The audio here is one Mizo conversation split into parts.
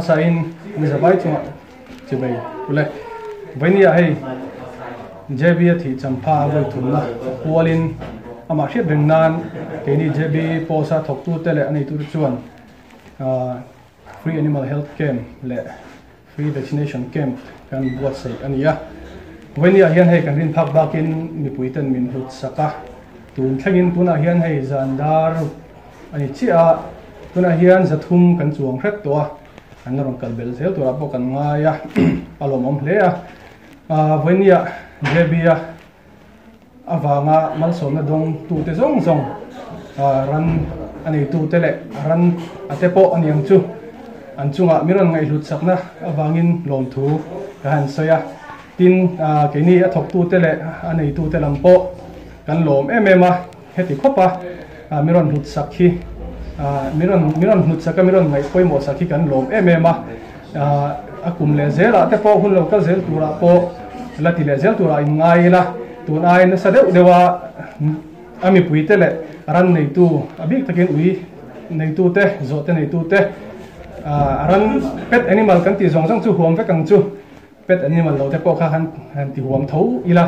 Hmasain Mizavai chungah chibai ule. Vawinia hei JB a thih champha a vawi thumna kualin amah hriat reng nan keini JB post a thawktute leh a neitute chuan Free Animal Health Camp leh Free Vaccination Camp kan buatsaih a ni a. Vawinia hian hei kan rin phak bakin mipui ten min hlut sak a. Tun thlengin tunah hian hei zan dar a ni chiah a, tunah hian zathum kan chuang hret tawh a, an la rawn kal belh zel turah pawh kan ngai a, a lawmawm hle a. Vawinia JB-a avanga malsawmna dawngtute zawng zawng ran a neitute leh ran a te pawh a niang chu an chungah min rawn ngaihhlut sakna avangin lawmthu ka han sawi a. Tin, keini a thawktute leh a neitute lam pawh kan lawm em em a, heti khawp a min rawn hlut sak hi min rawn min rawn hlut sak a min rawn ngaih pawimawh sak hi kan lawm em em a, a kum leh zelah te pawh hun lo kal zel turah pawh la ti leh zel turah in ngai ila, tun ai nasa deuh deuh a a mipuite leh ran neitu a bik takin ui neitute zawhte neitute ran pet animal kan tih zawng zawng chu huam vek ang chu. Pet animal lo te pawh kha han han ti huam tho ila,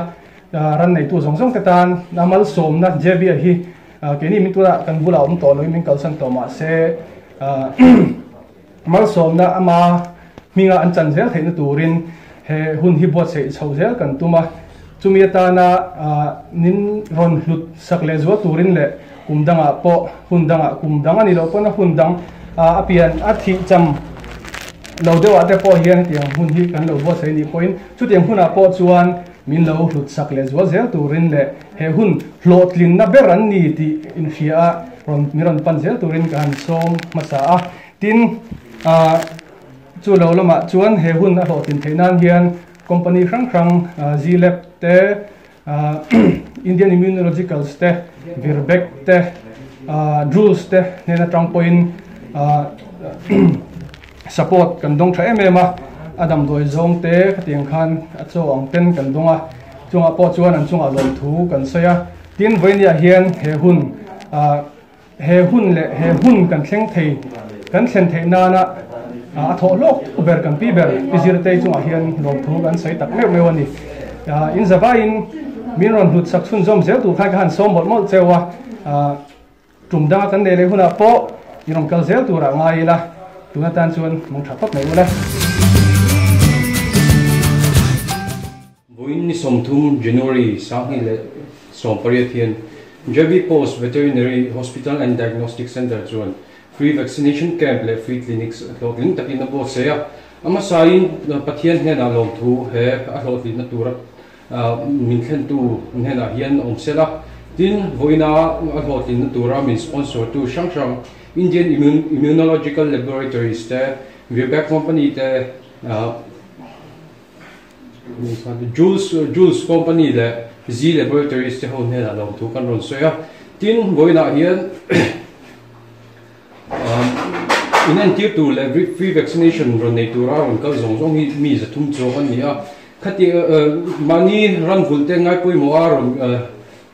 ran neitu zawng zawng te tan a malsawmna Jevia hi keini min tunah kan bulah awm tawh loin min kalsan tawh mah se malsawmna ama hminga an chan zel theihna turin he hun hi buatsaih chho zel kan tum a, chumi atana nin rawn hlut sak leh zual turin leh kum dangah pawh hun dangah kum dang a ni loh pawn a hun dang a pian a thih cham lo deuhah te pawh hian hetiang hun hi kan lo buatsaih nih pawhin chutiang hunah pawh chuan min lo hlut sak leh zual zel turin leh he hun hlawhtlinna ber an ni tih inhria a rawn min rawn pan zel turin ka han sawm hmasa a. Tin, chu lo lamah chuan he hun a hlawhtlin theih nan hian company hrang hrang Zlab te, Indian Immunologicals te, Virbac te, Drools te hnen atang pawhin support kan dawng tha em em a, a damdawi zawng te khatiang khan a chaw ang ten kan dawng a, chungah pawh chuan an chungah lawmthu kan sawi a, tin vawinia hian he hun He hun leh he hun kan thleng thei, kan thlen theih nana a thawh hlawk ber kan pi ber Pi Zirtei chungah hian lawmthu kan sawi tak meuh meuh a ni. In zavaiin min rawn hlut sak chhunzawm zel tur khan ka han sawm mawlh mawlh cheu a, tum danga kan neih leh hunah pawh i rawn kal zel turah ngai ila, tun atan chuan mawng tha phawt mai ula. Vawiin ni 30 January 2018 hian JB Post Veterinary Hospital and Diagnostic Centre chuan Free Vaccination Camp leh Free Clinics hlawhtling takin a buatsaih a. A hmasain Pathian hnenah lawmthu he a hlawhtlinna tura min thlentu hnenah hian awm sel a. Tin, vawiina a hlawhtlinna tura min sponsor tu hrang hrang Indian Immunological Laboratories te, Virbac Company te, Jules Jules Company leh Z Laboratories te ho hnenah lawmthu kan rawn sawi a, tin vawiinah hian in entir tur leh free vaccination rawn nei tura rawn kal zawng zawng hi mi 300 chuang an ni a, khati mahni ran vulh te ngai pawimawh a rawn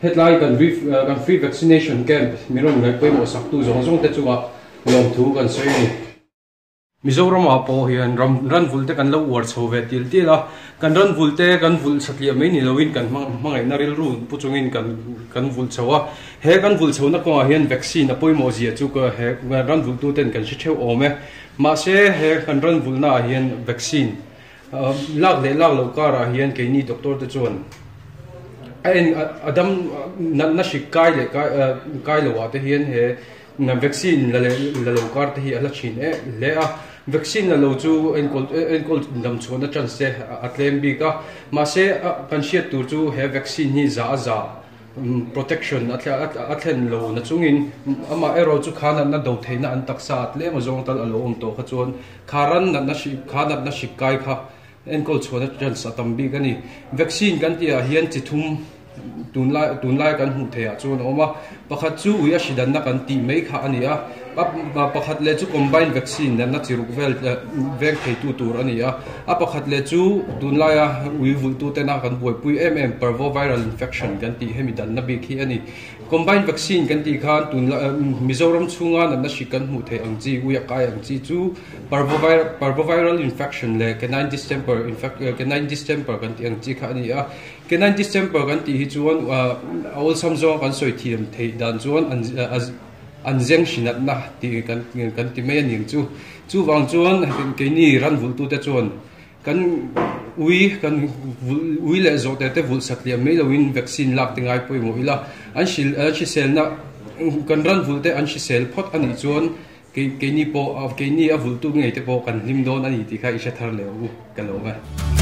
hetlai kan kan free vaccination camp min rawn ngai pawimawh sak tu zawng zawng te chungah lawmthu kan sawi a ni. Mizoramah pawh hian ram ran vulh te kan lo uar chho ve til til a, kan ran vulh te kan vulh satliah mai ni loin kan hmangaihna rilru pu chungin kan kan vulh chho a, he kan vulh chhohna kawngah hian vaccine a pawimawh zia chu ka he ran vulh tu ten kan hre theuh awm e. Mahse he kan ran vulhna ah hian vaccine lak leh lak loh karah hian keini doctor te chuan a en a dam natna hrik kai leh kai kai loh ah te hian he Vaccine la leh la lo kar te hi a hla thin e hle a, vaccine la lo chu enkawl enkawl dam chhuahna chance te a tlem bik a, mahse kan hriat tur chu he vaccine hi za a za protection a a thlen lo na chungin amah erawh chu kha natna do theihna an taksa a tlem a zawng tal a lo awm tawh kha chuan kha ran natna hri kha natna hri kai kha enkawl chhuahna chance a tam bik a ni. Vaccine kan tih ah hian chi thum Tunlai tunlai kan hmuh theih ah chuan a awm a, pakhat chu ui a hri danna kan tih mai kha a ni a, A pakhat leh chu combined vaccine natna chi ruk vel veng theitu tur a ni a. A pakhat leh chu tunlaia ui vulhtu tena kan buaipui em em parvoviral infection kan tih hemi danna bik hi a ni. Combined vaccine kan tih khan tunlai Mizoram chhunga natna hrik kan hmuh theih ang chi, ui a kai ang chi chu parvoviral infection leh canine distemper canine distemper kan tih ang chi kha a ni a. Canine distemper kan tih hi chuan a awlsam zawnga kan sawi thiam theih dan chuan an an zeng hrinatna tih kan kan ti mai a ni ang chu. Chuvang chuan keini ran vulhtute chuan kan ui kan ui leh zawhte te vulh satliah mai loin vaccine lak te ngai pawimawh ila an hrilh an hriselna kan ran vulh te an hrisel phawt a nih chuan kei keini pawh keini a vulhtu ngei te pawh kan hlim dawn a ni tih kha i hre thar leh u ka lawm e.